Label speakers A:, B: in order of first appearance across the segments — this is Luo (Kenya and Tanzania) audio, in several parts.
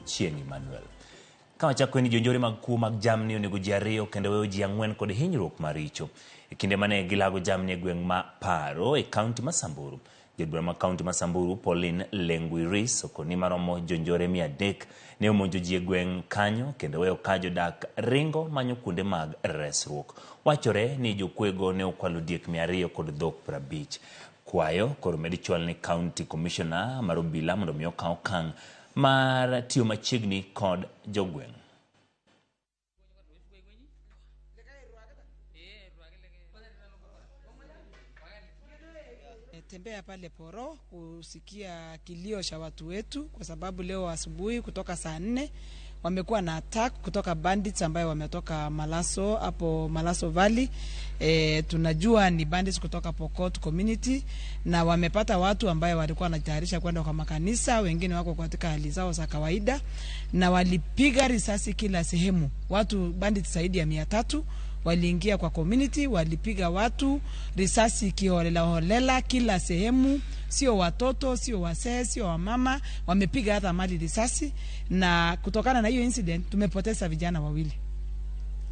A: Chieng' Emmanuel. Ka wachako ni jonjore mag kuo mag jamni onego ji 2 kendo weyo ji 4 kod hinyruok maricho e kinde mane gilago jamni e gweng' ma Paro e kaunti ma Samburu. Jaod bura ma kaunti ma Samburu Pauline Lenguiris okoni maromo jonjore 300 ne omonjo ji e gweng' kanyo kendo weyo ka jodak ringo manyo kuonde mag resruok. Wachore ni jokuego ne okwalo diek 200 kod dhok 50. Kwayo koro med chwal ni County Commissioner mar obila mondo mi okaw okang' mar tiyo machiegni kod jogweng'.
B: Tembea pale Poro kusikia kilio cha watu wetu, kwa sababu leo asubuhi kutoka saa 4 wamekuwa na attack kutoka bandits ambayo wametoka Malaso, hapo Malaso Valley. Tunajua ni bandits kutoka Pokot community, na wamepata watu ambayo walikuwa wanatayarisha kwenda kwa makanisa, wengine wako katika hali zao za kawaida, na walipiga risasi kila sehemu. Watu bandits zaidi ya 300 waliingia kwa community, walipiga watu risasi kiholela holela kila sehemu, sio watoto, sio wazee, sio wamama, wamepiga hata mali risasi. Na kutokana na hiyo incident tumepoteza vijana 2.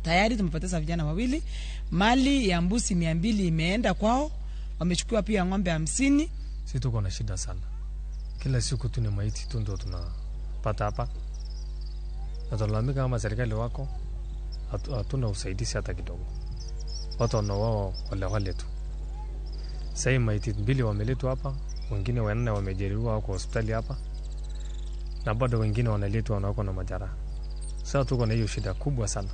B: Tayari tumepoteza vijana 2. Mali ya mbuzi 200 imeenda kwao, wamechukua pia ng'ombe 50.
C: Sisi tuko na shida sana. Kila siku tu ni maiti tu ndio tunapata hapa. Na tunalalamika kama serikali wako hatuna usaidizi hata kidogo. Watu wanauawa wale wale tu. Sasa maiti 2 wameletwa hapa, wengine 4 wamejeruhiwa wako hospitali hapa, na bado wengine wanaletwa na wako na majeraha. Sasa tuko na hiyo shida kubwa sana.